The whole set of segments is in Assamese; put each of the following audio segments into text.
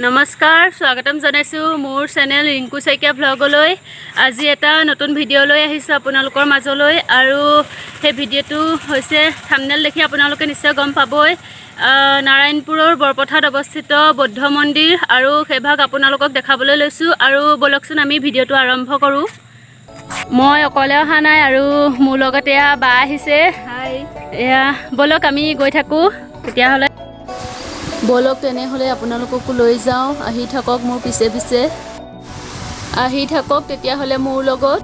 নমস্কাৰ, স্বাগতম জনাইছোঁ মোৰ চেনেল ৰিংকু শইকীয়া ভ্লগলৈ। আজি এটা নতুন ভিডিঅ' লৈ আহিছোঁ আপোনালোকৰ মাজলৈ আৰু সেই ভিডিঅ'টো হৈছে, থামনেল দেখি আপোনালোকে নিশ্চয় গম পাবই, নাৰায়ণপুৰৰ বৰপথাৰত অৱস্থিত বৌদ্ধ মন্দিৰ আৰু সেইভাগ আপোনালোকক দেখাবলৈ লৈছোঁ। আৰু ব'লকচোন, আমি ভিডিঅ'টো আৰম্ভ কৰোঁ। মই অকলে অহা নাই আৰু মোৰ লগত এয়া বা আহিছে। হাই। এয়া ব'লক, আমি গৈ থাকোঁ তেতিয়াহ'লে। ব'লক তেনেহ'লে, আপোনালোককো লৈ যাওঁ। আহি থাকক মোৰ পিছে পিছে, আহি থাকক তেতিয়াহ'লে মোৰ লগত।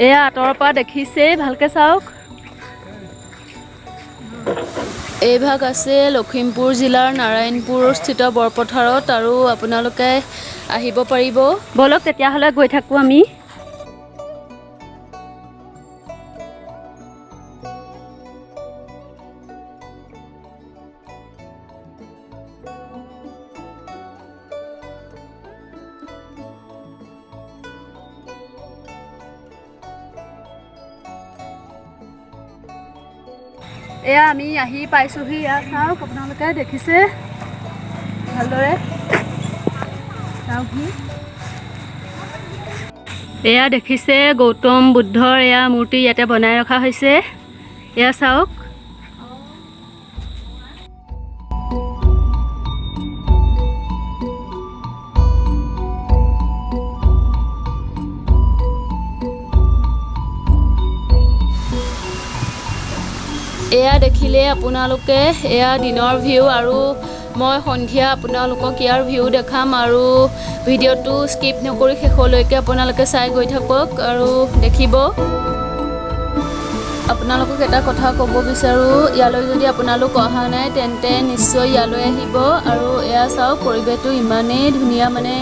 এয়া আঁতৰৰ পৰা দেখিছেই, ভালকৈ চাওক। এইভাগ আছে লখিমপুৰ জিলাৰ নাৰায়ণপুৰস্থিত বৰপথাৰত আৰু আপোনালোকে আহিব পাৰিব। ব'লক তেতিয়াহ'লে, গৈ থাকোঁ আমি। এয়া আমি আহি পাইছোঁহি। এয়া চাওক, আপোনালোকে দেখিছে ভালদৰে, চাওকহি। এয়া দেখিছে, গৌতম বুদ্ধৰ এয়া মূৰ্তি ইয়াতে বনাই ৰখা হৈছে। এয়া চাওক। এয়া দেখিলে আপোনালোকে, এয়া দিনৰ ভিউ আৰু মই সন্ধিয়া আপোনালোকক ইয়াৰ ভিউ দেখাম। আৰু ভিডিঅ'টো স্কিপ নকৰি শেষলৈকে আপোনালোকে চাই গৈ থাকক আৰু দেখিব। আপোনালোকক এটা কথা ক'ব বিচাৰোঁ, ইয়ালৈ যদি আপোনালোক অহা নাই তেন্তে নিশ্চয় ইয়ালৈ আহিব। আৰু এয়া চাওক, পৰিৱেশটো ইমানেই ধুনীয়া, মানে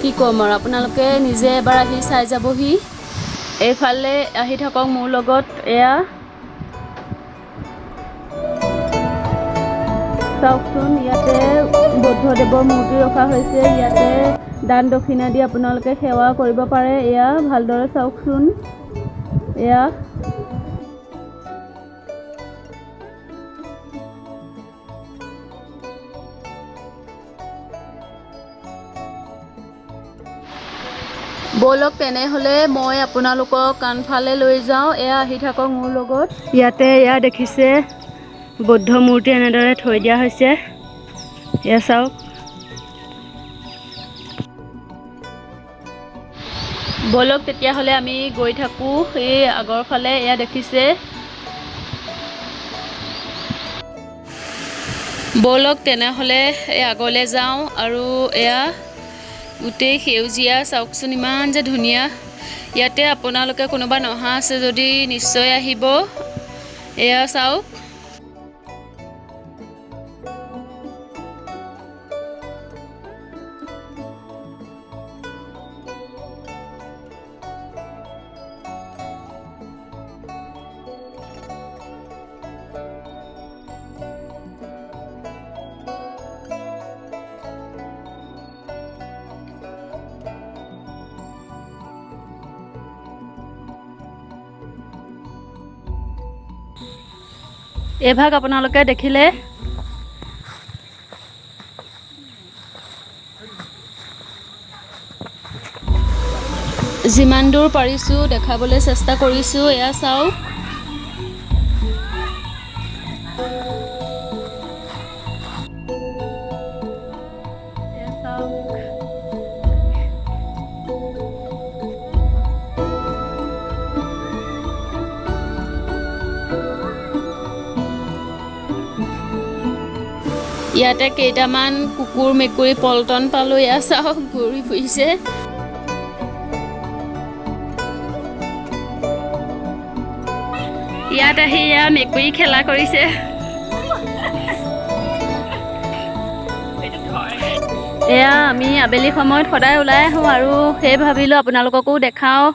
কি ক'ম আৰু, আপোনালোকে নিজে এবাৰ আহি চাই যাবহি। এইফালে আহি থাকক মোৰ লগত। এয়া চাওকচোন, ইয়াতে বৌদ্ধদেৱৰ মূৰ্তি ৰখা হৈছে। ইয়াতে দান দক্ষিণা দি আপোনালোকে সেৱা কৰিব পাৰে। এয়া ভালদৰে চাওকচোন এয়া। ব'লক তেনেহ'লে, মই আপোনালোকক কাণফালে লৈ যাওঁ। এয়া আহি থাকক মোৰ লগত। ইয়াতে এয়া দেখিছে, বৌদ্ধ মূৰ্তি এনেদৰে থৈ দিয়া হৈছে। এয়া চাওক। ব'লক তেতিয়াহ'লে, আমি গৈ থাকোঁ এই আগৰ ফালে। এয়া দেখিছে। ব'লক তেনেহ'লে, এই আগলৈ যাওঁ। আৰু এয়া গোটেই সেউজীয়া, চাওকচোন, ইমান যে ধুনীয়া। ইয়াতে আপোনালোকে কোনোবা নহা আছে যদি নিশ্চয় আহিব। এয়া চাওক। এইভাগ আপোনালোকে দেখিলে। যিমান দূৰ পাৰিছোঁ দেখাবলৈ চেষ্টা কৰিছোঁ। এয়া চাওক। এয়া চাওক। ইয়াতে কেইটামান কুকুৰ মেকুৰী পল্টন পালোঁ। এয়া চাওক, ঘূৰি ফুৰিছে। ইয়াত আহি এয়া মেকুৰী খেলা কৰিছে। এয়া আমি আবেলি সময়ত সদায় ওলাই আহোঁ আৰু সেই ভাবিলোঁ আপোনালোককো দেখাওঁ।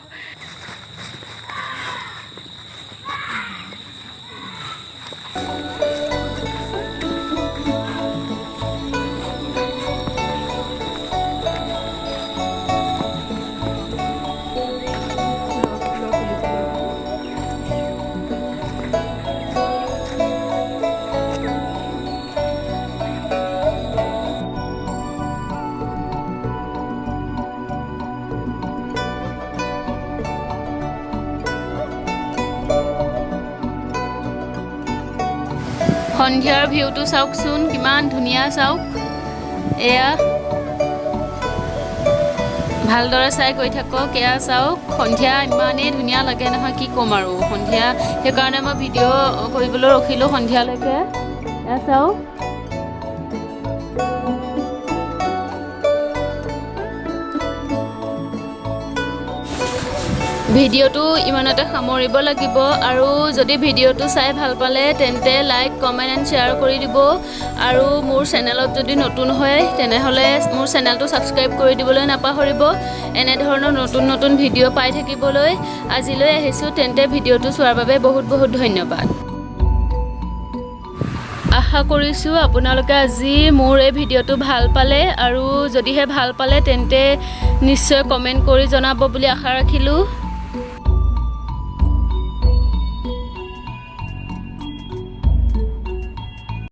সন্ধিয়াৰ ভিউটো চাওকচোন, কিমান ধুনীয়া চাওক। এয়া ভালদৰে চাই গৈ থাকক। এয়া চাওক, সন্ধিয়া ইমানেই ধুনীয়া লাগে নহয়, কি ক'ম আৰু সন্ধিয়া। সেইকাৰণে মই ভিডিঅ' কৰিবলৈ ৰখিলোঁ সন্ধিয়ালৈকে। এয়া চাওক। ভিডিঅ'টো ইমানতে সামৰিব লাগিব। আৰু যদি ভিডিঅ'টো চাই ভাল পালে, তেন্তে লাইক, কমেণ্ট এণ্ড শ্বেয়াৰ কৰি দিব। আৰু মোৰ চেনেলত যদি নতুন হয়, তেনেহ'লে মোৰ চেনেলটো ছাবস্ক্ৰাইব কৰি দিবলৈ নাপাহৰিব, এনেধৰণৰ নতুন নতুন ভিডিঅ' পাই থাকিবলৈ। আজিলৈ আহিছোঁ তেন্তে। ভিডিঅ'টো চোৱাৰ বাবে বহুত বহুত ধন্যবাদ। আশা কৰিছোঁ আপোনালোকে আজি মোৰ এই ভিডিঅ'টো ভাল পালে। আৰু যদিহে ভাল পালে, তেন্তে নিশ্চয় কমেণ্ট কৰি জনাব বুলি আশা ৰাখিলোঁ।